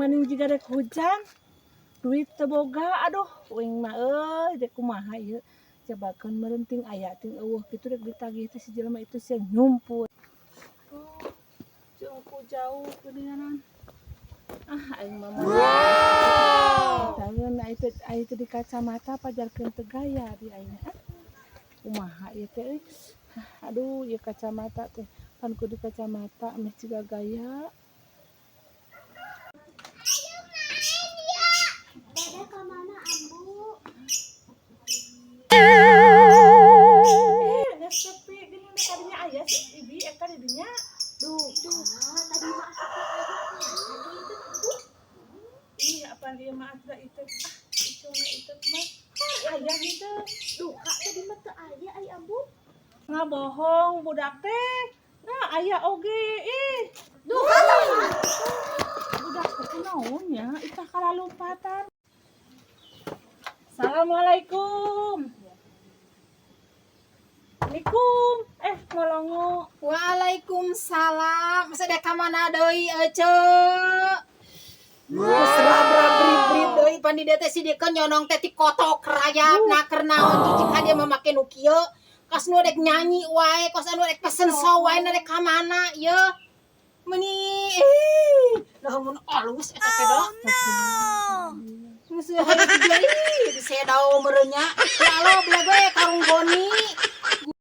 Maning jiga rek hujan. Duit teu boga, aduh, uing mah euy, dek kumaha ieu. Cobakeun meureun ting aya ting euweuh kitu rek ditagih teh si jelema itu sia nyumput. Oh, jauh jauh geuninganan. Ah, aing mah wow. Tangan aya teh di kacamata pajarkeun teu gaya di aing, ah. Kumaha ieu teh euy. Aduh, ieu kacamata teh pan kudu kacamata meh jiga gaya. Dede kemana, Ambu? Eh, geus sepi geuning teh kadinya aya si Ibi eta di dinya. Duh, duh, tadi mah asup teh aya kemana itu, Ambu? Ih, apaan ieu mah atuh itu, ah, icona itu mah aya henteu. Duh, Kak, tadi mah teu aya ai Ambu. Ngabohong budak teh. Nah, aya oge ih. Duh, Kak. Budak teh kunaon nya, itah kalalumpatan. Assalamualaikum. Assalamualaikum. Eh, ngolongo. Waalaikumsalam. Masa dek ka mana deui, Ece? Geus rab-rab deui pan di dieu teh si Dikeun nyonong teh ti kotok rayap na keur naon cicing ka dieu mah make nu kieu. Kos nu dek nyanyi wae, kos anu dek pesen show wae na dek ka mana ieu. Meuni ih, lah mun alus eta teh da. Geus hayu tujuan ih, disedaw meureun nya. Ya Allah, beli gue karung goni.